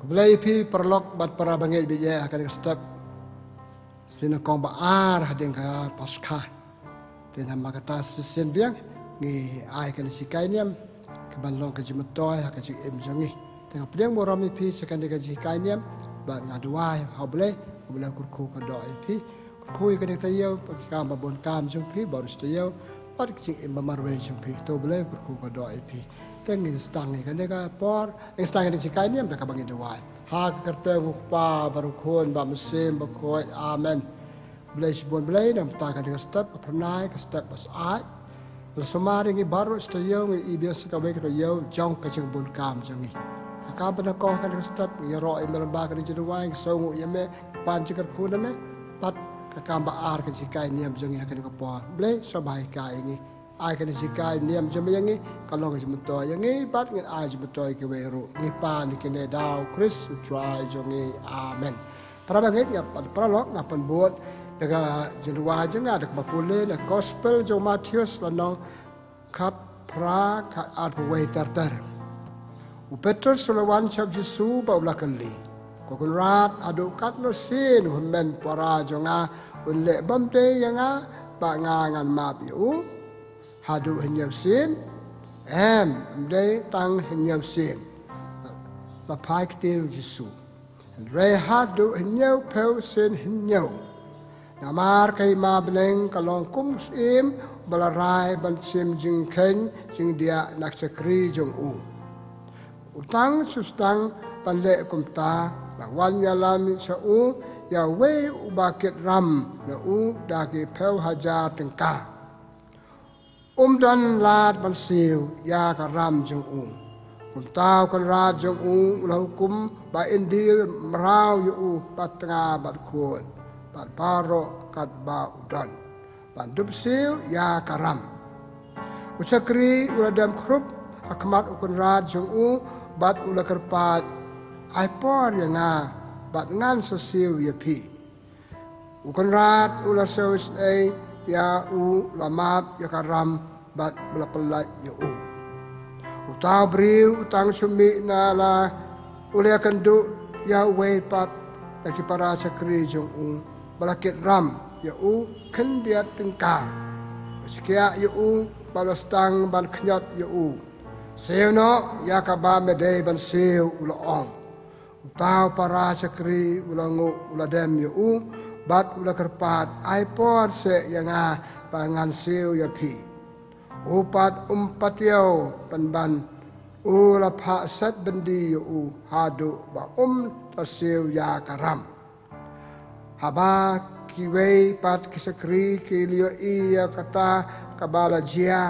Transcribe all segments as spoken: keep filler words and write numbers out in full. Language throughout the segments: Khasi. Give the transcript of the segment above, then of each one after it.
Blei phi paralok bad para bangeit bad ïa ha kane ka step. Sien nyngkong ba ar hadien ka Paskha. Te namar kata shisien biang ngi ai kane ka jinghikai niam kaban long ka jingmyntoi ha ka jingim jong ngi. Te nga pdiang burom ïa phi sha kane ka jinghikai niam bad nga duwai ha U Blei, U Blei u kyrkhu ka doh ïa phi. Kyrkhu ïa kane ka taïew, ki kam ba bun kam jong phi baroh shi taïew, bad ka jingim ba marwei jong phi. To U Blei u kyrkhu ka doh ïa phi. Te ngin sdang ïa kane ka por, ngin sdang ïa kane ka jinghikai niam da kaba ngin duwai. Ha ka kyrteng U Kpa bad U Khun bad U Mynsiem Bakhuid. Amen. Blei shibun Blei namar kane ka step ka phyrnai, ka step ba syaid. Ban sumar ïa ngi baroh shi taïew, ngi i biang sa kawei ka taïew jong ka jingbun kam jong ngi. Ka kam ba nyngkong ha kane ka step ngi ïaroh ïa me lyngba kane ka jingduwai, ngi sngewnguh ïa me, ngi pan jingkyrkhu na me. Bad ka kam ba ar ka jinghikai niam jong ngi ha kane ka por. Blei sngewbha hikai ïa ngi. Ai kane ka jinghikai niam jong me ïa ngi, ka long ka jingmyntoi ïa ngi bad ngin ai jingmyntoi ïa kiwei ruh. Ngi pan ïa kine da U Khrist U Trai jong ngi. Amen. Para bangeit, nga pan, paralok, nga pynbud ïa ka jingduwai jong nga da kaba pule na Gospel jong u Mathaios lynnong khatphra, ka arphew wei ter ter. U Petros u la wan sha U Jisu bad u la kylli, Ko Kynrad, haduh katno sien u hynmen para jong nga un leh bymdei ïa nga ba nga ngan map ïa u? Haduh hynñiew sien? Em, ym dei tang hynñiew sien, la phai ktien U Jisu. Hynrei haduh hynñiewphew sien hynñiew. Namar ka hima bneng ka long kum u syiem ba la rai ban shim jingkheiñ jingdiah na ki shakri jong u. U tang shu sdang ban leh kumta, la wan ïalam sha u ïa uwei uba kit ram na u da ki phew hajar tyngka. Um don lad ban siew ïa ka ram jong u. Kumta u kynrad jong u u la hukum ba un die mraw ïa u bad tnga bad khun bad baroh katba u don, ban dup siew ïa ka ram. U shakri u la dem khrup ha khmat u kynrad jong u bad u la kyrpad, Ai por ïa nga bad ngan sa siew ïa phi. U kynrad u la siew isynei ïa u, u la map ïa ka ram bad u la pyllait ïa u. Uta u briew u tang shu mih na la u la ïakynduh ïa uwei pat na ki para shakri jong u ba la kit ram ïa u khyndiat tyngka. U la shkiah ïa u bad u la sdang ban khñiot ïa u. Siew noh ïa kaba me dei ban siew, u la ong. Uta u para shakri u la nguh, u la dem ïa u bad u la kyrpad, Ai por seh ïa nga ba ngan siew ïa phi. U pat um patiaw pynban, u la phah set byndi ïa u haduh ba um da siew ïa ka ram. Haba kiwei pat ki shakri ki la ïohi ïa kata kaba la jia,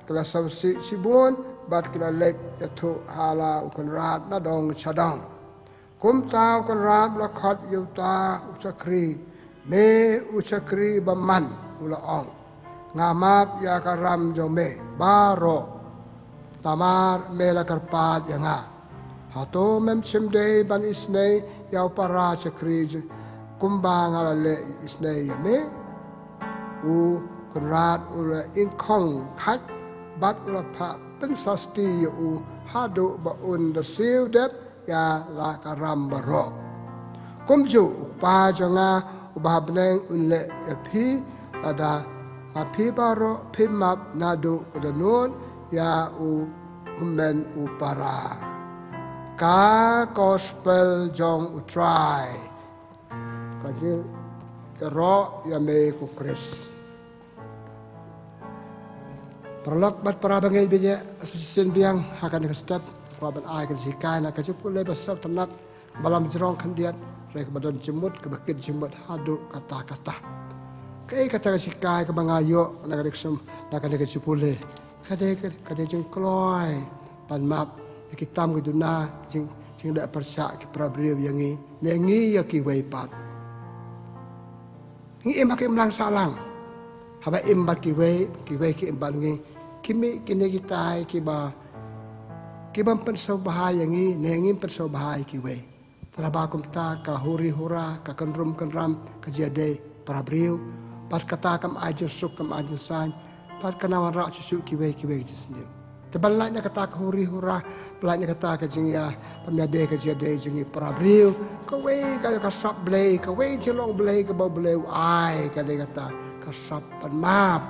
ki la sngewsih shibun bad ki la leit ïathuh ha la u kynrad na dong sha dong. Kumta u kynrad u la khot ïa uta u shakri, Me u shakri bymman, u la ong, nga map ïa ka ram jong me baroh, namar me la kyrpad ïa nga. Hato mem shym dei ban isynei ïa u para shakri kumba nga la leh isynei ïa me? U kynrad u la ingkhong khait bad u la phah pynsasti ïa u haduh ba un da siew dep ïa la ka ram baroh. Kumjuh u Kpa jong nga uba ha bneng un leh ïa phi lada ma phi baroh phi map naduh ka dohnud ïa u hynmen u para. Ka Gospel jong u Trai. Ka jingïaroh ïa me ko Khrist. Paralok bad para bangeit bad ïa, sa shisien biang ha kane ka step, kwah ban ai ka jinghikai na ka jingpule ba sngewtynnat, ba lam jrong khyndiat, hynrei kaba don jingmut, kaba kit jingmut haduh katta katta. Kaei kata ka jinghikai kaba nga ïoh na kane ka sem, na kane ka jingpule? Ka dei, ka dei jingkloi ban map ïa ki tam ki duna, jing, jingleh pyrshah ki para briew ïa ngi ne ngi ïa kiwei pat. Ngi im ha ka imlang sahlang. Haba im bad kiwei, kiwei ki im bad ngi. Ki mih kine kitai kiba, ki bym pynsngewbha ïa ngi ne ngim pynsngewbha ïa kiwei. Te haba kumta ka huri hura, ka kynrum kynram ka jia dei para briew. Bad kata kam ai jingsuk, kam ai jingsain. Bad ka nang wanrah shuh shuh kiwei kiwei ki jingsniew. Te ban lait na kata ka huri hura, ban lait na kata ka jingïa, ban ïadei ka jingïadei jong ngi para briew. Kawei ka, ka sap Blei, kawei jinglong Blei, kaba U Blei u ai, ka dei kata ka sap ban map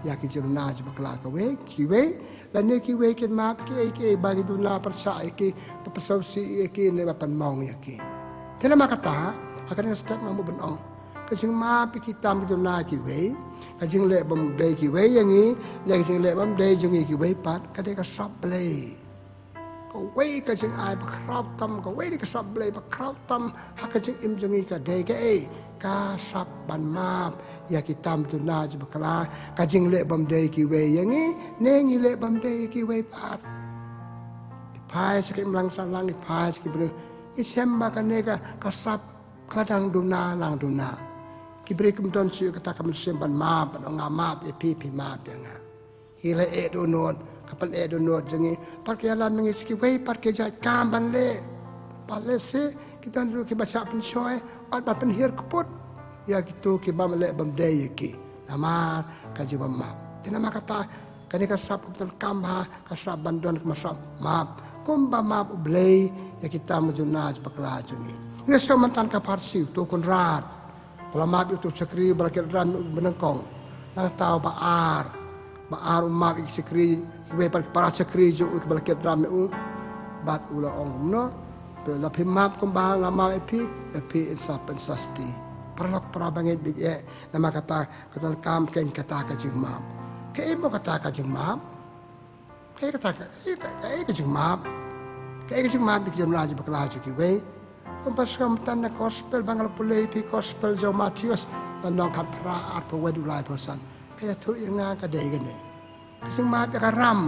ïa ki jingduna jingpakla kawei, kiwei. Lane kiwei kin map kiei kiei ba ngi duna pyrshah ïa ki, ba pynsaw sih ïa ki, ne ba pynmong ïa ki. Te namar kata, ha kane ka step nga mut ban ong, ka jingmap ïa ki tam ki duna kiwei, ka jingleh bymdei kiwei ïa ngi, ne ka jingleh bymdei jong ngi kiwei pat, ka dei ka sap Blei. Kawei ka jingai bakhraw tam, kawei ka sap Blei bakhraw tam ha ka jingim jong ngi ka dei kaei, ka sap ban map ïa ki tam ki duna jingpakla, ka jingleh bymdei kiwei ïa ngi, ne ngi leh bymdei ïa kiwei pat. Ngi phai sha ki imlang sahlang, ngi phai sha ki briew, ngi shem ba kane ka, ka sap ka la dang duna, dang duna. Ki briew kim don shuh kata ka mynsiem ban map, ban ong nga map ïa phi, phi map ïa nga. Ki la eh dohnud, ka pyneh dohnud jong ngi. Pat ki ïalam ïa ngi sha kiwei pat ki jait kam ban leh. Pat lehse ki don ruh kiba shah pynshoi, wat ban pynhiar kput ïa kito kiba leh bymdei ïa ki. Namar ka jingbym map. Te namar kata, kane ka sap ka pyndonkam ha ka sap ban don, ka sap map. Kumba map U Blei ïa ki tam ki duna jingpakla jong ngi. Ngi shem mynta ka pharshi, uto u Kynrad. Ba la map ïa uto u shakri ba la kit ram ïa u banyngkong. Nangta uba ar, ba ar u map ïa ki shakri, kiwei pat ki para shakri jong u kiba la kit ram ïa u. Bad u la ong kumno, la phi map kumba nga map ïa phi, ïa phi in sa pynsasti. Paralok parabangeit baieit, namar kata ka donkam kein kata ka jingmap. Kaei mo kata ka jingmap? Kaei kata ka, kaei ka, kaei ka jingmap? Kaei ka jingmap ïa ki jingduna jingpakla jong kiwei? Kumba sngewthuh na gospel ba nga la pule ïa phi, gospel jong u Mathaios, lynnong khatphra, arphew wei haduh laiphew san. Ka ïathuh ïa nga ka dei kane. Ka jingmap ïa ka ram.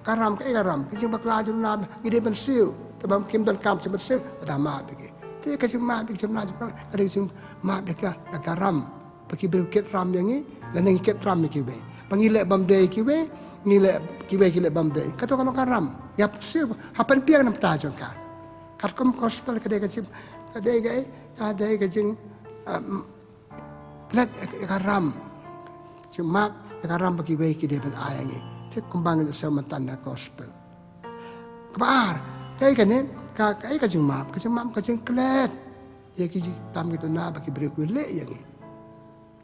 Ka ram, kaei ka ram? Ka jingpakla jingduna ngi dei ban siew. Te ba kim donkam shuh ban siew, lada map ïa ki. Te ka jingmap ïa ki jingduna jingpakla, ka dei ka jingmap ïa ka, ïa ka ram. Ba ki briew kit ram ïa ngi, lane ngi kit ram ïa kiwei. Ba ngi leh bymdei ïa kiwei, ngi leh, kiwei ki leh bymdei. Kato ka long ka ram. Ïa phi siew, ha pynbiang na bynta jong ka. Katkum gospel ka dei ka jing, ka dei ka, ka dei ka jing, um, klet ïa ka ram. Jingmap ïa ka ram ba kiwei ki dei ban ai ïa ngi. Te kumba ngi shem mynta na gospel. Kaba ar, kaei kane, ka, kaei ka jingmap, ka jingmap ka jingklet ïa ki tam ki duna ba ki briew ki leh ïa ngi.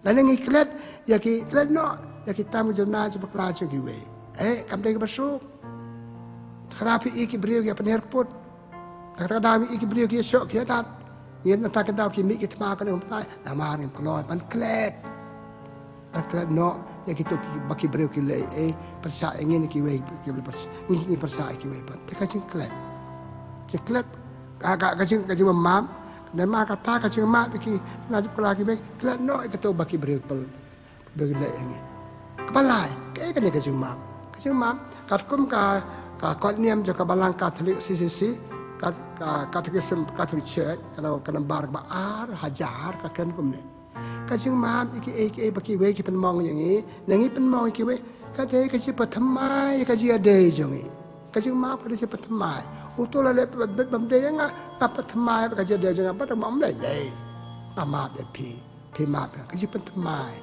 Lane ngi klet ïa ki, klet noh ïa ki tam ki duna jingpakla jong kiwei. Eh, kam dei kaba suk. Kata phi i ki briew ki ïa pynhiar kput. Kata ka daw i ki briew ki ïa shoh ki ïa dat. Ngi nangta ka daw ki mih ki thma kane kumta. Namar ngim kloi ban klet. Ban klet noh ïa kito kiba ki briew ki leh, eh, pyrshah ïa ngi ne kiwei, kiwei pyrshah, ngi, ngi pyrshah ïa kiwei pat. Te ka jingklet. Jingklet, ka, ka, ka jing, ka jingmap. Namar kata ka jingmap ïa ki, na jingpakla kiwei, klet noh ïa kito ba ki briew pynhiar, ba ki leh ïa ngi. Kaba lai, kaei kane ka jingmap? Ka jingmap, katkum ka, ka kot niam jong ka Balang Katholik C C C, ka, ka, Catechism Catholic Church, ka, ka nambar kaba ar hajar, ka kren kumne. Ka jingmap ïa kiei kiei ba kiwei ki pynmong ïa ngi, ne ngi pynmong ïa kiwei, ka dei ka jingpynthymmai ïa ka jingïadei jong ngi. Ka jingmap ka dei jingpynthymmai. Uto u la leh bymdei ïa nga, nga pyntymmai ïa ka jingïadei jong nga bad u, map lei lei. Nga map ïa phi, phi map ïa nga, ka jingpynthymmai.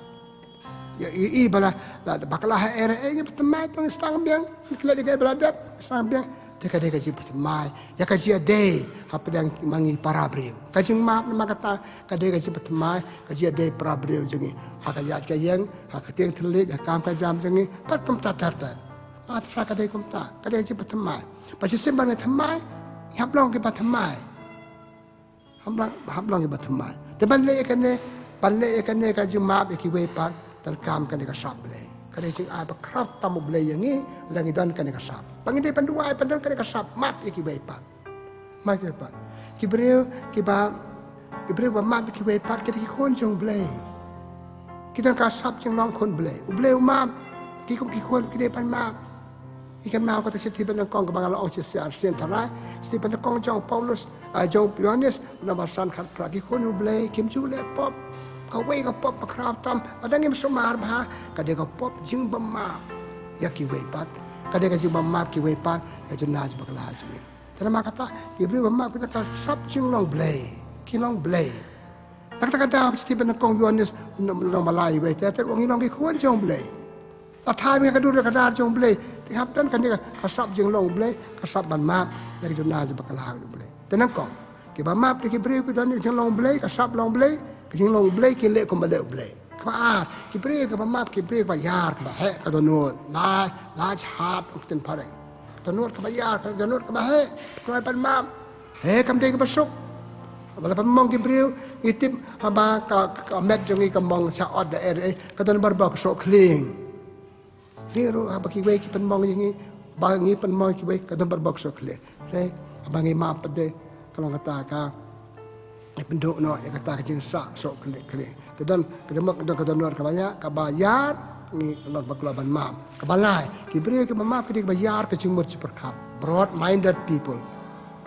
Ïa i, i ba la, la bakla ha, eh, eh, ngi pynthymmai, to ngi sdang biang, ngi klet ïa kaei ba la dep, sdang biang. Te ka dei ka jingpynthymmai ïa ka jingïadei hapdeng ma ngi para briew. Ka jingmap namar kata ka dei ka jingpynthymmai ka jingïadei para briew jong ngi, ha ka ïaid ka ïeng, ha ka tieng thylliej, ha ka kam ka jam jong ngi, bad kumta ter ter. Nga tharai ka dei kumta, ka dei ka jingpynthymmai. Ba shisien ba ngi thymmai, ngi hap long kiba thymmai. Hap long, hap long kiba thymmai. Te ban leh ïa kane, ban leh ïa kane ka jingmap ïa kiwei pat, donkam kane ka sap Blei. Kane ka jingai bakhraw tam U Blei ïa ngi, lada ngi don kane ka sap. Ba ngi dei ban duwai ban don kane ka sap map ïa kiwei pat. Map ïa kiwei pat. Ki briew kiba, ki briew ba map ïa kiwei pat ki dei ki khun jong U Blei. Ki don ka sap jinglong khun Blei. U Blei u map, ki kum ki khun ki dei ban map. Ngi kynmaw kata ka shithi ba nyngkong kaba nga la ong shisien, shisien tharai. Shithi ba nyngkong jong u Paulus, ah, jong u Ïohannes, lynnong ba san khatphra. Ki khun U Blei kim ju leh pop. Kawei ka pop bakhraw tam, lada ngim sumar bha, ka dei ka pop jingbymap ïa kiwei pat. Ka dei ka jingbymap kiwei pat ïa jong na jong bakla jong ngi. Te namar kata, ki briew ba map ki don ka sap jinglong Blei. Ki long Blei. Na kata ka daw ka shithi ba nyngkong u Ïohannes, lynnong ba lai, wei ter ter, u ong ngi long ki khun jong U Blei. La thait ïa ka dur ka dar jong U Blei. Te hap don kane ka sap jinglong U Blei, ka sap ban map ïa ki jingduna jingpakla U Blei. Te nyngkong, kiba map ïa ki briew ki don ïa ka jinglong U Blei, ka sap long U Blei, ka jinglong U Blei ki leh kumba leh U Blei. Kaba ar, ki briew kiba map, ki briew kiba ïar, kiba heh ka dohnud. Lai, lai jhad, ong ktien phareng. Dohnud kaba ïar, ka dohnud kaba heh, kloi ban map. Heh, kam dei kaba suk. Ba la pynmong ki briew, ngi tip haba ka, ka, ka met jong ngi ka mong sha ot da er, eh, ka don barabor ka soh khlieng. Dei ruh haba kiwei ki pynmong ïa ngi, ba ngi pynmong kiwei ka don barabor ka soh khlieng. Hynrei haba ngi map pat de ka long kata ka, ngi pynduh noh ïa kata ka jingsah soh khlieng, khlieng. Te don ka jingmut, don ka dohnud kaba ïar, kaba ïar, ngi long ba kloi ban map. Kaba lai, ki briew kiba map ki dei kiba ïar ka jingmut jingpyrkhat. Broad minded people.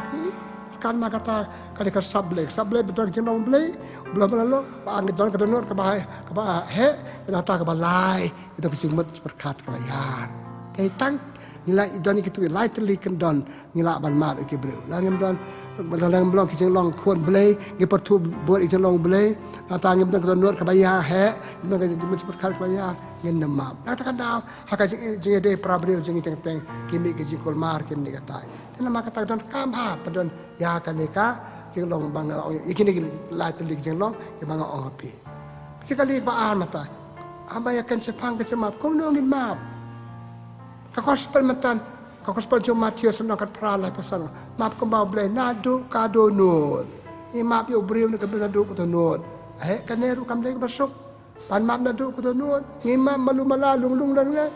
Ki, kan ma kata, ka dei ka sap Blei, ka sap Blei ba don ka jinglong Blei, ba la, ba la long, ba ngi don ka dohnud kaba heh, kaba heh, nangta kaba lai, ngi don ka jingmut jingpyrkhat kaba ïar. Te tang ngi la don ïa kitu lai tylli kyndon ngi lah ban map ïa ki briew. La ngim don, la ngim long ki jinglong khun Blei, ngi pyrthuh bor ïa ki jinglong Blei, nangta ngim don ka dohnud kaba ïar, heh, ngim don ka jingmut jingpyrkhat kaba ïar, ngin ym map. Nangta ka daw ha ka jing, jingïadei para briew jong ngi teng teng, ki mih ki jingkulmar, ki mih katai. Te namar kata donkam ha ba don ïa kane ka jinglong ba nga ong, ïa kine ki lai tylli ki jinglong kiba nga ong ha phi. Ka jingkylli ba ar mynta, haba ïa kan shaphang ka jingmap, kumno ngin map? Ka gospel mynta, ka gospel jong Mathaios lynnong khatphra, laiphew san, map kumba U Blei naduh ka dohnud. Ngi map ïa u briew ne ka briew naduh ka dohnud. Eh, kane ruh kam dei kaba suk. Ban map naduh ka dohnud, ngi map malu mala, lung lung lang le.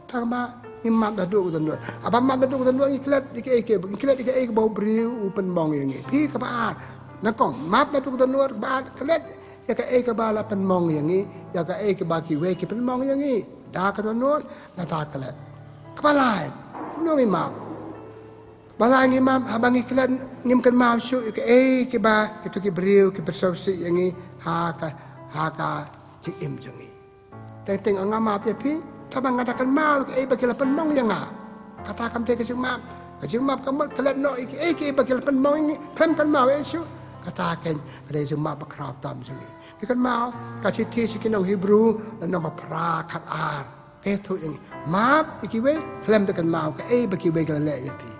Tang ba ngi map naduh ka dohnud. Haba map naduh ka dohnud ngi klet ïa kaei kaei, ngi klet ïa kaei kaba u briew u pynmong ïa ngi. Phi, kaba ar. Nyngkong, map naduh ka dohnud, kaba ar, klet ïa kaei kaba la pynmong ïa ngi, ïa kaei kaba kiwei ki pynmong ïa ngi. Da ka dohnud, nangta klet. Kaba lai, kumno ngi map? Ba la ngi map, haba ngi klet, ngim kynmaw shuh ïa kaei kaba kitu ki briew ki pynsngewsih ïa ngi ha ka, ha ka jingim jong ngi. Teng teng nga map ïa phi, tang ba nga da kynmaw ïa kaei ba ki la pynmong ïa nga. Kata kam dei ka jingmap. Ka jingmap ka mut klet noh ïa kaei kaei ba ki la pynmong ïa ngi, khlem kynmaw ïa shuh. Kata kein ka dei ka jingmap ba khraw tam jong ngi. Ngi kynmaw ka shithi sha ki nong Hebru, lynnong ba phra, khat ar. Ka ïathuh ïa ngi, map ïa kiwei khlem da kynmaw kaei ba kiwei ki la leh ïa phi.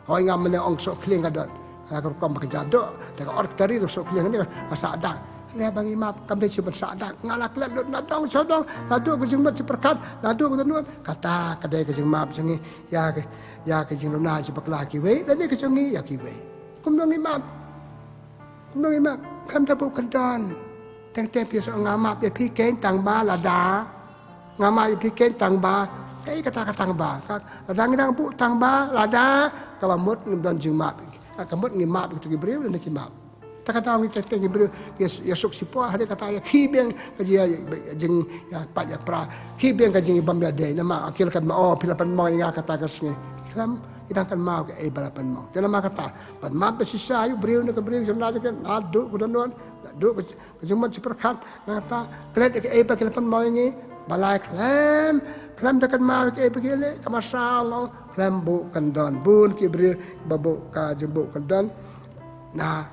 Hooid, ngam mynne ong soh khlieng ka don, ka rukom ba ka jadu, te ka ot ka tarik soh khlieng ne ka sah dak. Hynrei ba ngi map kam dei shuh ban sah dak. Nga la klet lut na dong sha dong, naduh ka jingmut jingpyrkhat, naduh ka dohnud. Kata ka dei ka jingmap jong ngi ïa ka, ïa ka jingduna jingpakla kiwei lane ka jong ngi ïa kiwei. Kumno ngi map? Kumno ngi map? Khlem da buh kyndon. Teng teng phi sngew nga map ïa phi kein tang ba lada. Nga map ïa phi kein tang ba. Kaei kata ka tang ba? Ka, lada ngi dang buh tang ba, lada kaba mut ngim don jingmap. Ka mut ngi map ïa kitu ki briew lane kim map. Ta kata ngi teng teng ki briew ïa, ïa suk sipor, hynrei kata ïa khie biang ka jing, ïa, ïa jing, ïa pat ïa pra. Khie biang ka jingïabam ïadei. Namar ki la kynmaw, oh, phi la pynmong ïa nga kata ka sngi. Khlem, ki dang kynmaw kaei ba la pynmong. Te namar kata, ban map shisha ïa u briew ne ka briew, jong na jong ka, naduh ka dohnud, naduh ka, ka jingmut jingpyrkhat, nangta klet ïa kaei ba ki la pynmong ïa ngi, ba la khlem, khlem da kynmaw ïa kaei ba ki leh, ka masa long khlem buh kyndon. Bun ki briew ba buh ka jingbuh kyndon na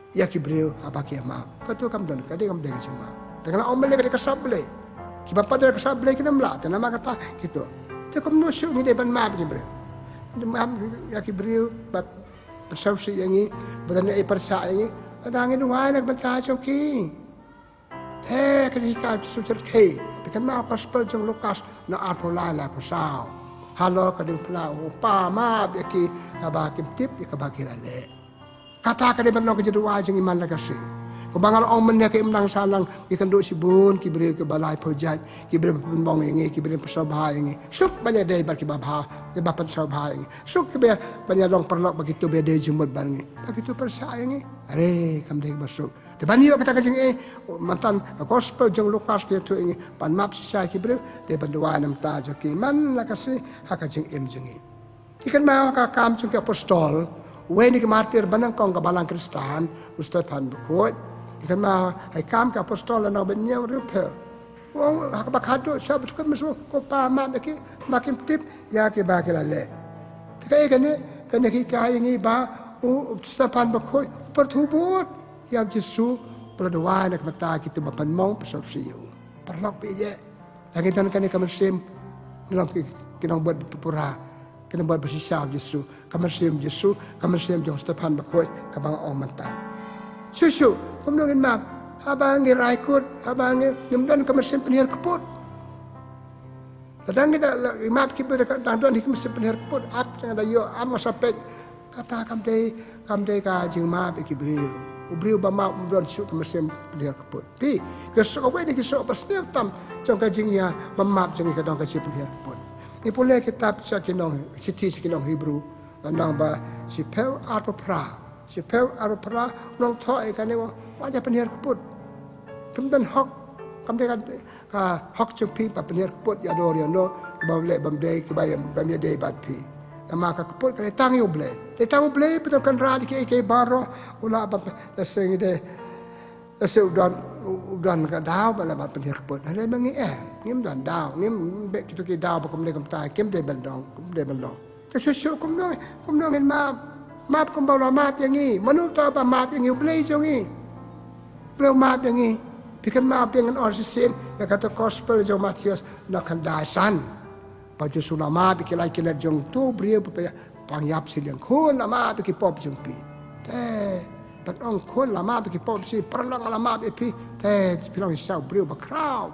ïa ki briew haba ki map. Katu kam don, ka dei kam dei ka jingmap. Te nga la ong mynne ka dei ka sap Blei. Kiba pat don ka sap Blei kin ym lah, te namar kata kitu. Te kumno shuh ngi dei ban map ïa ki briew? Map ïa ki briew ba pynsngewsih ïa ngi, ba don ei pyrshah ïa ngi. Lada ngi duwai na ka bynta jong ki. Te ka jinghikai u Jisu u shyrkhei. Phi kynmaw gospel jong Lukas na arphew lai, laiphew saw. Halor ka diengphna u kpa map ïa ki naba kim tip ïa kaba ki la leh. Kata ka dei ban long ka jingduwai jong ngi man la ka sngi. Kumba nga la ong mynne ka imlang sahlang, ngi kynduh shibun ki briew kiba laiphew jait, ki briew ba pynmong ïa ngi, ki briew ba pynsngewbha ïa ngi. Suk ban ïadei bad kiba bha, kiba pynsngewbha ïa ngi. Suk kiba ban ïa long paralok bad kitu ba ïadei jingmut bad ngi. Ba kitu pyrshah ïa ngi. Are, kam dei ba suk. Te ban ïoh kata ka jingeh, mynta ka gospel jong Lukas ka ïathuh ïa ngi, ban map shisha ïa ki briew, dei ban duwai na ka bynta jong ki man la ka sngi ha ka jingim jong ngi. Ngi kynmaw ha ka Kam jong ki Apostol, uwei na ki martir ba nyngkong ka balang Khristan, u Stephan bakhuid. Ngi kynmaw ha ka Kam ki Apostol lynnong ba hynñiew, hynriewphew. U ong ha kaba khadduh, sha ba dkut mynstep, ko Pa, map ïa ki, ba kim tip ïa kiba ki la leh. Te kaei kane, kane ka hikai ïa ngi ba u Stephan bakhuid u pyrthuh bud ïa u Jisu, ba la duwai na ka bynta kito ba pynmong, pynsngewsih ïa u. Paralok ba ïeit, la ngi don kane ka mynsiem, ngi long ki Ki nongbud ba pura, ki nongbud ba shisha Jisu, ka mynsiem Jisu, ka mynsiem jong Stephan bakhuid, kaba nga ong mynta. Shuh shuh, kumno ngin map? Haba ngi rai kut, haba ngi, ngim don ka mynsiem pynhiar kput. Lada ngi da, la, ngi map ki briew da ka, dang don hi ka mynsiem pynhiar kput, ap, nga da ïoh, ap nga sa peit. Kata kam dei, kam dei ka jingmap ïa ki briew. U briew ba map um don shuh ka mynsiem pynhiar kput. Te, ka shuh, kawei na ki shuh ba sniew tam jong ka jingïa ba map jong ngi ka don ka jingpynhiar kput. Ngi pule kitab sha ki nong, shithi sha ki nong Hebru, lynnong ba shiphew arphew phra, shiphew arphew phra, nongthoh ïa kane, wat ïa pynhiar kput. Kim don hok, kam dei ka, ka hok jong phi ba pynhiar kput ïa no ïa no, kiba leh bym dei, kiba ïa, bym ïadei bad phi. Namar ka kput ka dei tang ïa U Blei. Dei tang U Blei, pynhiar kan ra di ki, ki baroh, u lah ba, da seng de, da seng u don, u don ka daw ba lah ba pynhiar kput. Hynrei ma ngi em, ngim don daw, ngim beh kito ki daw ba kumne kumta, kim dei ban don, kim dei ban don. Te shuh shuh kumno, kumno ngin map, map kumba u la map ïa ngi. Mano uta ba map ïa ngi? U Blei jong ngi. U Blei u map ïa ngi. Phi kynmaw, phi ngan ong shisien ïa kata gospel jong Mathaios, lynnong khyndai san. Ba Jisu u la map ïa ki lait ki let jong uto u briew ba pang ïap shiliang. Khun, la map ïa ki pop jong phi. Te, ban ong khun, la map ïa ki pop jong phi, paralok, la map ïa phi. Te, phi long shisha u briew bakhraw.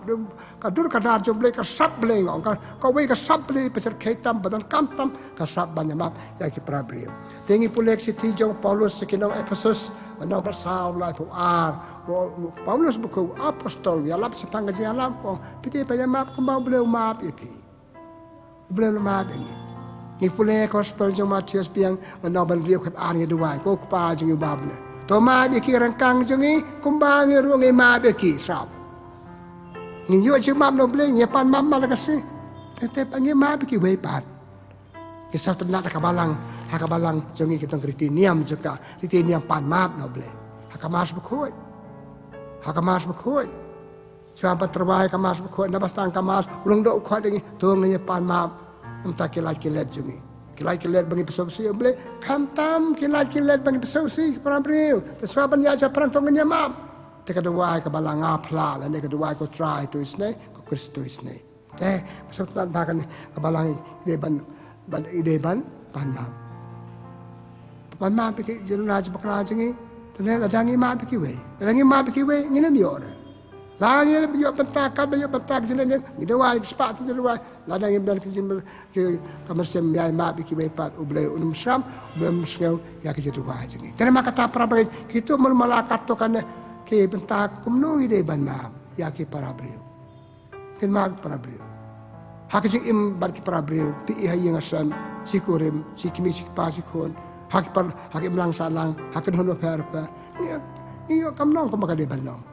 Ka dur ka dar jong U Blei, ka sap Blei, nga ong, ka, kawei ka sap Blei, ba syrkhei tam, ba donkam tam, ka sap ban ïa map ïa ki para briew. Te ngi pule ka shithi jong u Paulus sha ki nong Ephesus, lynnong ba saw, laiphew ar. U, u Paulus bakhuid, u apostol, u ïalap shaphang ka jingïalap, u ong, phi dei ban ïa map kumba U Blei u map ïa phi. U Blei u la map ïa ngi. Ngi pule gospel jong Mathaios biang, lynnong ba hynriew, khatar, ngi duwai, Ko Kpa jong ngi uba ha bneng, to map ïa ki ryngkang jong ngi kumba ngi ruh ngi map ïa ki, sap. Ngi ïoh jingmap na U Blei, ngi pan map, map la ka sngi. Te, te, ba ngi map ïa kiwei pat. Ngi sngewtynnat ha ka balang, ha ka balang jong ngi ki don ki riti niam jong ka, riti niam pan map na U Blei. Ha ka Mass bakhuid. Ha ka Mass bakhuid. Shuwa ban tyrwa ïa ka Mass bakhuid, naba sdang ka Mass, u Lyngdoh u khot ïa ngi, to ngin ïa pan map. Namar ki lait ki let jong ngi. Ki lait ki let ba ngi pynsngewsih ïa U Blei, khamtam ki lait ki let ba ngi pynsngewsih ïa ki para briew. Te shuwa ban ïaid shaphrang to ngin ïa map. Te ka duwai ka balang, nga phla lane ka duwai, Ko Trai to isynei, Ko Khrist to isynei. Te, ba sngewtynnat ba kane ka balang i dei ban, ban, i dei ban pan map. Ban map ïa ki jingrwai jingbakla jong ngi. Te lada ngi map ïa kiwei, lada ngi map ïa kiwei, ngin ym ïoh re. La ngi ïoh bynta, kat ba ïoh bynta ki jingïaid, ngi duwai, ngi spah ki jingduwai. Lada ngim don ki jing, ki, ka mynsiem ïa map ïa kiwei pat, U Blei un ym sham, U Blei un ym sngew ïa ki jingduwai jong ngi. Te namar kata para bangeit, kito mano mala katto katne ki bynta, kumno ngi dei ban map ïa ki para briew. Kin map para briew. Ha ka jingim bad ki para briew, phi i ha ïing ha sem, shi kurim, shi kmie shi kpa shi khun, ha ki par, ha ki imlang sahlang, ha ki kynhun bapher bapher. Ngi, ngi ïoh kam long kumba ka dei ban long.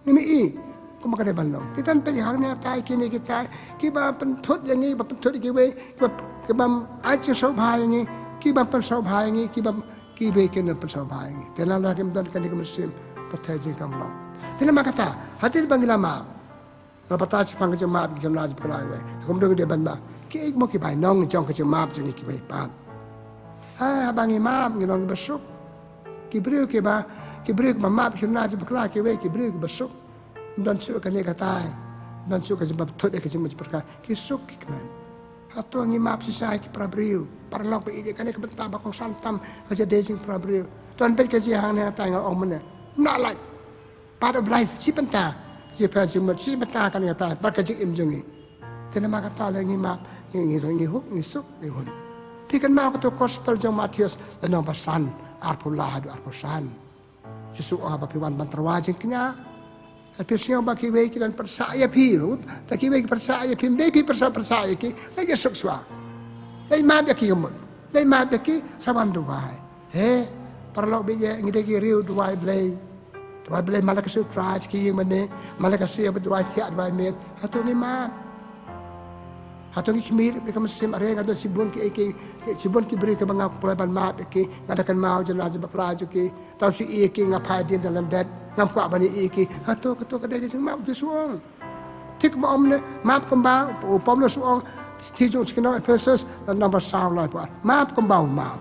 Ngim i kumba ka dei ban long. Ki don peit hangne hatai, kine kitai, kiba pynthut ïa ngi, ba pynthut ïa kiwei, kiba, kiba ai jingsngewbha ïa ngi, kiba pynsngewbha ïa ngi, kiba, kiwei kin pynsngewbha ïa ngi. Te lada kim don kane ka mynsiem pyrthei jong ngi kam long. Te namar kata, hadien ba ngi la map, la batai shaphang ka jingmap ïa ki jingrwai jingbakla kiwei, te kumno ngi dei ban map? Kiei mo ki bainong jong ka jingmap jong ngi kiwei pat? Ha, haba ngi map ngi long kiba suk. Ki briew kiba, ki briew kiba map ïa ki jingrwai jingbakla kiwei, ki briew kiba suk. Ym don shuh kane katai. Ym don shuh ka jingpynthut ïa ka jingmut jingpyrkhat. Ki suk ki kmen. Hato ngi map shisha ïa ki para briew? Paralok ba ïeit, kane ka bynta ba kongsan tam ka jingïadei jong ki para briew. Don beit ka jingïalang hangne hatai, nga ong mynne, ym lah lait. Part of life, shi bynta. Shi bynta, shi bynta, shi bynta kane katai bad ka jingim jong ngi. Te namar kata lei ngi map, ngi, ngi, ngi huk, ngi suk, ngi hun. Phi kynmaw kato gospel jong Mathaios, lynnong ba san, arphew lai haduh arphew san. Jisu u ong, haba phi wan ban tyrwa jingkñia, lada phi sngew ba kiwei ki don pyrshah ïa phi, lada kiwei ki pyrshah ïa phi, ym dei phi pyrshah, pyrshah ïa ki, leit ïasuk shuwa. Leit map ïa ki ka mut. Leit map ïa ki, sa wan duwai. He, paralok ba ïeit, ngi dei ki riew duwai Blei. Duwai Blei, man la ka sngi U Trai, ki ïing mane, man la ka sngi ba duwai thiah duwai miet. Hato ngi map? Hato ngi khmih ïa ka mynsiem, are nga don shibun ki, ki, ki, shibun ki briew kiba nga pynlong ban map ïa ki, nga da kynmaw jingrwai jingbakla jong ki. Tang shu ïa ki nga phai dien da lyndet, ngam kwah ban ïa ki. Hato, kato ka dei ka jingmap, u Jisu u ong. Thik ba ym ne, map kumba u Paulus u ong, shithi jong ki nong Ephesus, lynnong ba saw, laiphew ar. Map kumba u map.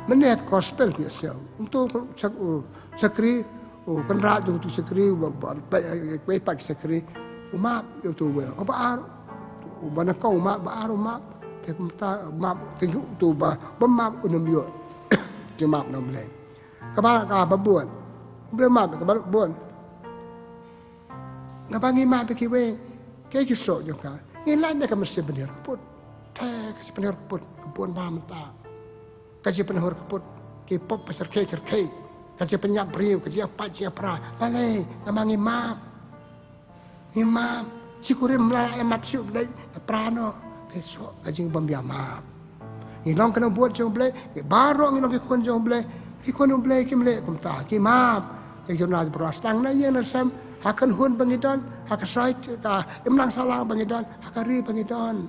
Mynne ka gospel, ko ïa sngap. Uto u shak, u shakri, u kynrad jong uto u shakri, u ba, ba, ba, ba, ba, ba shakri, u map ïa uto uwei. U ba ar, Uba nyngkong u map, ba ar u map, te kumta map, te u tu ba, ba map un ym ïoh. Te map na U Blei. Kaba, kaba bun. U Blei map, kaba bun. Kaba ngi map ïa kiwei, kaei ki soh jong ka. Ngi lait na ka mynsiem pynhiar kput. Te ka jingpynhiar kput, ka bun bha mynta. Ka jingpynhiar kput, ki pop pyrkhei pyrkhei. Ka jingpynïap briew, ka jingïapait jingïapra. Balei, namar ngi map. Ngi map, shi kurim mla ïa map shuh Blei, ïapra noh, ka soh ka jingbym ïa map. Ngi long kano bud jong Blei, ngi baroh ngi long ki khun jong Blei, ki khun U Blei kim leh kumta, ki map. Ka jingmap bakla sdang na ïing na sem, ha ka kynhun ba ngi don, ha ka sait, ka imlang sahlang ba ngi don, ha ka ri ba ngi don.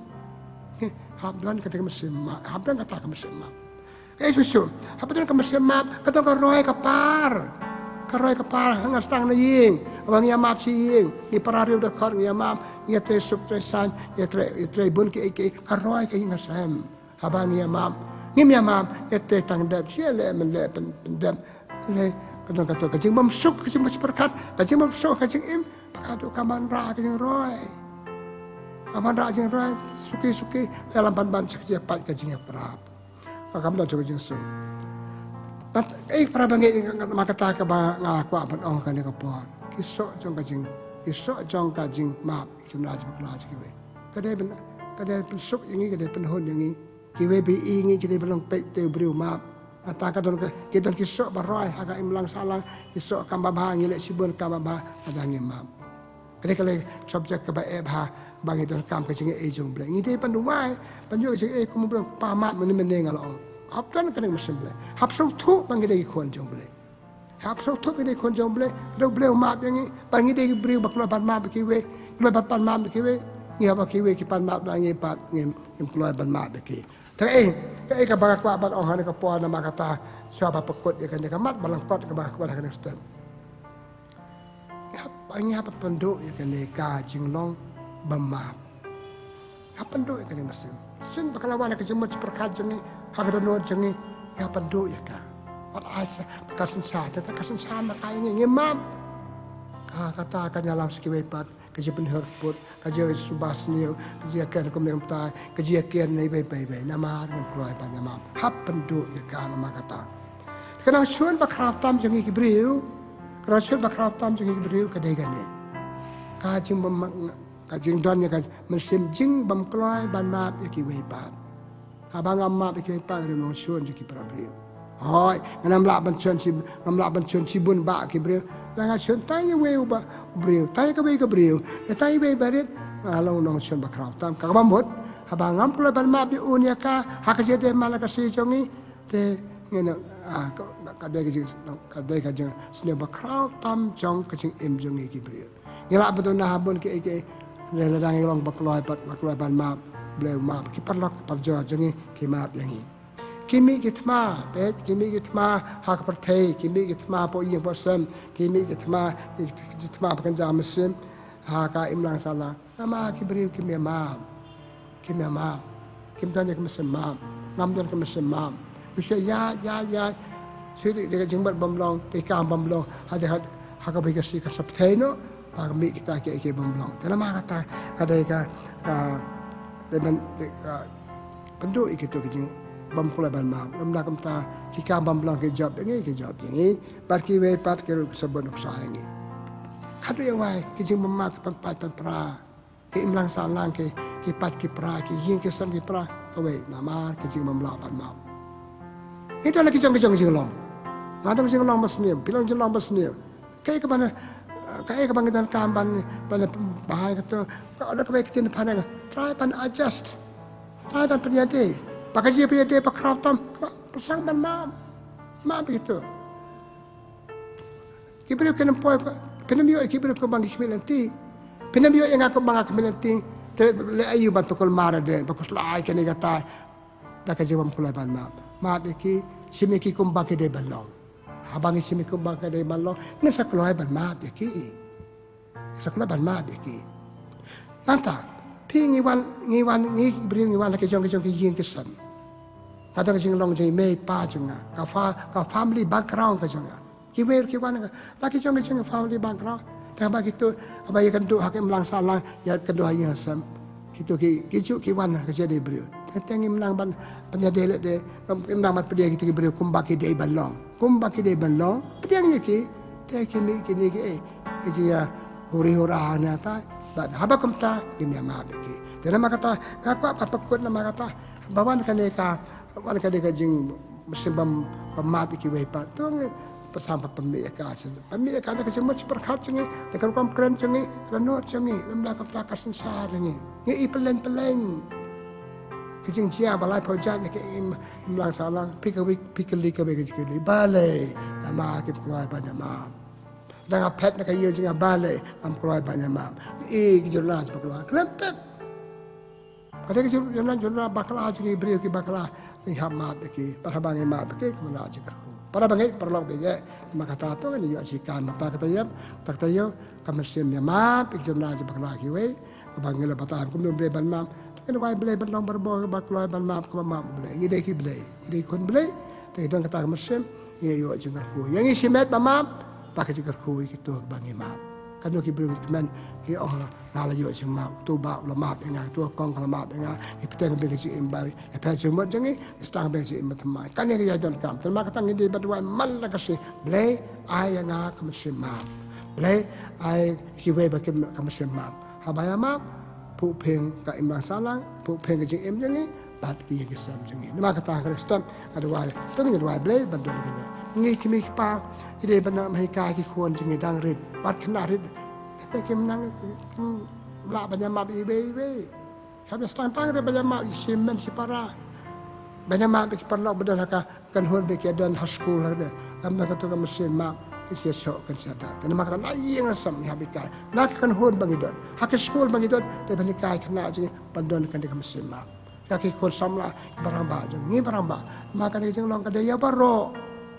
Hap don kata ka mynsiem map, hap don kata ka mynsiem map. Ka ei shuh shuh. Haba don ka mynsiem map, ka don ka roi ka par. Ka roi ka par, ha nga sdang na ïing. Haba ngi ïa map shi ïing. Ngi para riew dkhot ngi ïa map. Ngi ïa trei suk trei saiñ. Ngi ïa trei, ïa trei bun kiei kiei. Ka roi ka ïing ka sem. Haba ngi ïa map. Ngim ïa map. Ïa trei tang dep. Shi leh men leh pyn, pyndep. Leh ka don ka to. Ka jingbymsuk, ka jingbymsuk, ka jingim. Ba ka tu ka man ra ka jingroi. Ka man ra jingroi. Suki suki. Ïalam ban ban sha ka jingïapait ka jingïapra. Ka kam don jong ka jingsuk. Kat, eh, para bangeit, namar kata kaba nga kwah ban ong kane ka por. Ki soh jong ka jing, ki soh jong ka jingmap, jong na jong bakla jong kiwei. Ka dei ban, ka dei pynsuk ïa ngi, ka dei pynhun ïa ngi. Kiwei ba ïohi ïa ngi, ki dei ban long peit te u briew map. Nangta ka don ka, ki don ki soh ba roi, ha ka imlang sahlang, ki soh kam ba bha, ngi leh shibun kam ba bha, nangta ngi map. Ka dei ka lei subject kaba eh bha, ba ngi donkam ka jingaiei jong U Blei. Ngi dei ban duwai, ban ïoh ka jingaiei kum U Blei, Pa map mynne mynne nga la ong. Hap don kane ka mynsiem Blei. Hap sngewthuh ba ngi dei ki khun jong U Blei. Hap sngewthuh ba ngi dei ki khun jong U Blei. Lada U Blei u map ïa ngi, ba ngi dei ki briew ba kloi ban map ïa kiwei. Kloi ban pan map ïa kiwei. Ngi hap ba kiwei ki pan map da ngi pat ngim, ngim kloi ban map ïa ki. Te kaei, kaei kaba nga kwah ban ong ha kane ka por namar kata, shuwa ba pynkut ïa kane ka mat ba lyngkot kaba nga kwah ha kane ka step. Ngi hap, ngi hap ban pynduh ïa kane ka jinglong bym map. Ngi hap pynduh ïa kane mynsiem. Shisien ba ka la wan ha ka jingmut jingpyrkhat jong ngi, ha ka dohnud jong ngi, ngi hap pynduh ïa ka. Wat ai sa, ka synshar, te ka synshar ma ka ïa ngi, ngi map. Ka, kata kan ïalam sha kiwei pat, ka jingpynhiar kput, ka jingsuba sniew, ka jingïaken kumne kumtai, ka jingïaken nei bei bei bei, namar ngim kloi ban ïa map. Hap pynduh ïa ka namar kata. Ka nongshun bakhraw tam jong ngi ki briew, ka nongshun bakhraw tam jong ngi ki briew ka dei kane. Ka jingbym, ka jingdon ïa ka mynsiem jingbym kloi ban map ïa kiwei pat. Haba ngam map ïa kiwei pat, ngi dei nongshun jong ki para briew. Hooid, ngam lah ban shun shi, ngam lah ban shun shibun bah ki briew. Lada nga shun tang ïa uwei u briew, tang ïa kawei ka briew, tang ïa uwei barit, nga long nongshun bakhraw tam. Kaba mut, haba ngam kloi ban map ïa u ne ïa ka, ha ka jingdei man la ka sngi jong ngi, te ngin, ah, ka, ka dei ka jing, ka dei ka jingsniew bakhraw tam jong ka jingim jong ngi ki briew. Ngi lah ban duna ha bun kiei kiei, lada ngi long ba kloi pat, ba kloi ban map, Blei u map, ki paralok ki parajor jong ngi ki map ïa ngi. Ki mih ki thma, peit, ki mih ki thma ha ka pyrthei, ki mih ki thma hapoh ïing hapoh sem, ki mih ki thma, ki, ki thma ba kynja mynsiem ha ka imlang sahlang. Namar ki briew kim ïa map. Kim ïa map. Kim don ïa ka mynsiem map. Ngam don ka mynsiem map. U shu ïaid, ïaid, ïaid. Shu dei ka jingmut bym long, dei ka kam bym long. Ha dei ha, ha kaba ïa ka sngi ka sa pyrthei noh. Ba ka mih kita kiei kiei bym long. Te namar kata ka dei ka, ka, dei ban, dei ka, pynduh ïa kito ki jingbym kloi ban map. Lymda kumta ki kam bym long ki jop ïa ngi, ki jop ïa ngi. Bad kiwei pat ki ruh ki sa bun nuksa ïa ngi. Haduh ïa wai, ki jingbym map ki pynpait pynpra. Ki imlang sahlang ki, ki pait ki pra, ki ïing ki sem ki pra, kawei namar ki jingbym lah ban map. Ngi don la ki jong ki jong jinglong. Nga don jinglong ba sniew, phi long jinglong ba sniew. Kaei kaba na, kaei kaba ngi donkam ban, ban, ban hai kato, ka order kaba ki tin pan, try ban adjust. Try ban pynïadei. Ba ka jingpynïadei bakhraw tam, ka pyrshang ban map. Map ïa kito. Ki briew kin ym poi, phin ym ïoh ïa ki briew kumba ngi khmih lynti. Phin ym ïoh ïa nga kumba nga khmih lynti. Te leh aïu ban pynkulmar ïa de, ban khuslai kane katai. Da ka jingbym kloi ban map. Map ïa ki, shim ïa ki kumba ki dei ban long. Haba ngi shim ïa ki kumba ki dei ban long, ngin sa kloi ban map ïa ki. Sa kloi ban map ïa ki. Nangta, phi ngi wan, ngi wan, ngi briew ngi wan la ki jong ki jong ki ïing ki sem. Nga don ka jinglong jong i mei pa jong nga. Ka fa, ka family background ka jong nga. Kiwei ruh ki wan la ki jong ki jong ki family background. Te haba kito, haba ïakynduh ha ka imlang sahlang, ïakynduh ha ïing ha sem. Kito ki, ki ju ki wan ka jingïadei briew. Te, te ngim nang ban, ban ïadei lade, ngim nang ban pdiang kito ki briew kumba ki dei ban long. Kumba ki dei ban long, pdiang ïa ki, te ki mih kine ki, eh, ki jingïa huri hura hangne tai, bad haba kumta, ngim ïa map ïa ki. Te namar kata, nga kwah ban pynkut namar kata, ba wan kane ka, wan kane ka jing, mynsiem ban, ban map ïa kiwei pat. To ngi, ba sdang ban pynmih ïa ka, pynmih ïa ka da ka jingmut jingpyrkhat jong ngi, da ka rukom kren jong ngi, ka dohnud jong ngi, lymda kumta ka synshar jong ngi. Ngi i pyllein pyllein. Ka jingjia ba laiphew jait ïa ka im, imlang sahlang, phi kawei, phi kylli kawei ka jingkylli. Balei, namar kim kloi ban ïa map. Da nga phet na ka ïing jong nga balei, ngam kloi ban ïa map. Ngi i ki jingïalang jong bakla. Khlem pep. Kata ki jingïalang, jingïalang bakla jong ngi, briew ki bakla. Ngi hap map ïa ki, pat haba ngi map ïa ki, kumno ngi kyrkhu. Para bangeit, paralok bangeit, namar kata to ngi ïoh jingkren mynta kata ïa, kata ïa, ka mynsiem ïa map ïa ki jingïalang jong bakla kiwei, kaba ngi la batai kumno Blei ban map. Ngi duwai Blei ban long barabor, kaba kloi ban map, kaba map Blei. Ngi dei ki Blei, ngi dei ki khun Blei, te ngi don kata ka mynsiem, ngi ïoh jingkyrkhu. Ïa ngi shimet ba map, ba ka jingkyrkhu ïa kito ba ngi map. Katno ki briew ki kmen ki ong, nga la ïoh jingmap, uto u bah u la map ïa nga, uto u kong ka la map ïa nga, ngi bteng bha ka jingim ba, ngi phet jingmut jong ngi, ngi sdang bha ka jingim ba thymmai. Kane ka ïa donkam. Te namar kata ngi dei ban duwai man la ka sngi, Blei ai ïa nga ka mynsiem map. Blei ai kiwei ba kim ka mynsiem map. Haba ïa map, pynphai ka imlang sahlang, pynphai ka jingim jong ngi, bad ki ïing ki sem jong ngi. Namar kata ha kane ka step, nga duwai, to ngin duwai Blei ban don kine. Ngi ki kmie ki kpa, ki dei ban ym hikai ki khun jong ngi dang rit, wat khynnah rit. Te kim nang, kim lah ban ïa map iwei iwei. Haba sdang tang re ban ïa map shi hynmen shi para. Ban ïa map ki paralok ba don ha ka kynhun ba ki don ha skul ha re. Lymda kato ka mynsiem map ki shu shoh kan sha da. Te namar kata na ïing na sem ngi hap hikai. Na ka kynhun ba ngi don. Ha ka skul ba ngi don. Te ban hikai khynnah jong ngi ban don kane ka mynsiem map. Ïa ki khun samla, ki barangbah jong ngi barangbah. Namar kane ka jinglong ka dei ïa baroh.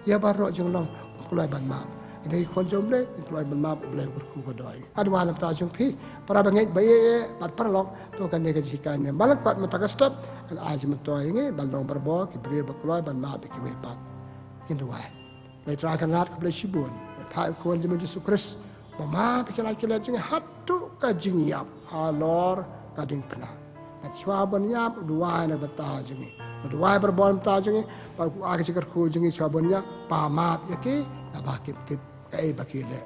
Ïa baroh jinglong, kloi ban map. Ngi dei ki khun jong U Blei, ngi kloi ban map, U Blei u kyrkhu ka doh. Nga duwai na ka bynta jong phi, para bangeit ba ïeit, bad paralok, to kane ka jinghikai ne. Ba la kwah mynta ka step, kan ai jingmyntoi ïa ngi, ban long barabor, ki briew ba kloi ban map ïa kiwei pat. Ngin duwai. Blei Trai Kynrad, khublei shibun. Ba pha u Khun jong me Jisu Khrist. Ba map ïa ki lait ki lait jong ngi haduh ka jingïap halor ka diengphna. Bad shuwa ban ïap, u duwai na ka bynta jong ngi. U duwai barabor na ka bynta jong ngi, bad u ai ka jingkyrkhu jong ngi shuwa ban ïap, ba map ïa ki, naba kim tip kaei ba ki leh.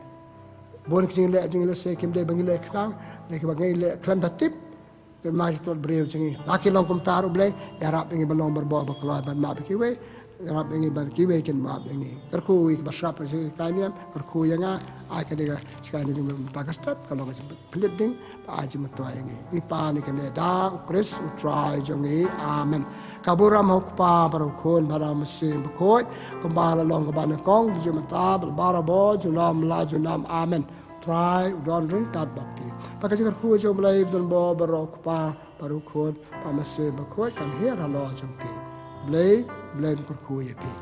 Bun ki jingleh jong ngi lehse kim dei ba ngi leh khnang, ne kiba ngi leh khlem da tip. Te ma ki tlot briew jong ngi. La ki long kumta ruh Blei, ïarap ïa ngi ban long barabor ba kloi ban map ïa kiwei, ïarap ïa ngi ban kiwei kin map ïa ngi. Kyrkhu ïa kiba sngap ïa ka jinghikai niam, kyrkhu ïa nga, ai kane ka jinghikai niam jong me mynta ka step, ka long ka jingpynlip ding, ba ai jingmyntoi ïa ngi. Ngi pan ïa kane da u Khrist u Trai jong ngi. Amen. Ka burom ha u Kpa bad ha u Khun bad ha u Mynsiem Bakhuid, kumba la long kaba nyngkong, junom mynta, bad barabor, junom la junom. Amen. Trai u don ryngkat bad phi. Ba ka jingkyrkhu jong U Blei ba don bor baroh, u Kpa bad u Khun bad u Mynsiem Bakhuid kan hiar halor jong phi. Blei, Blei un kyrkhu ïa phi.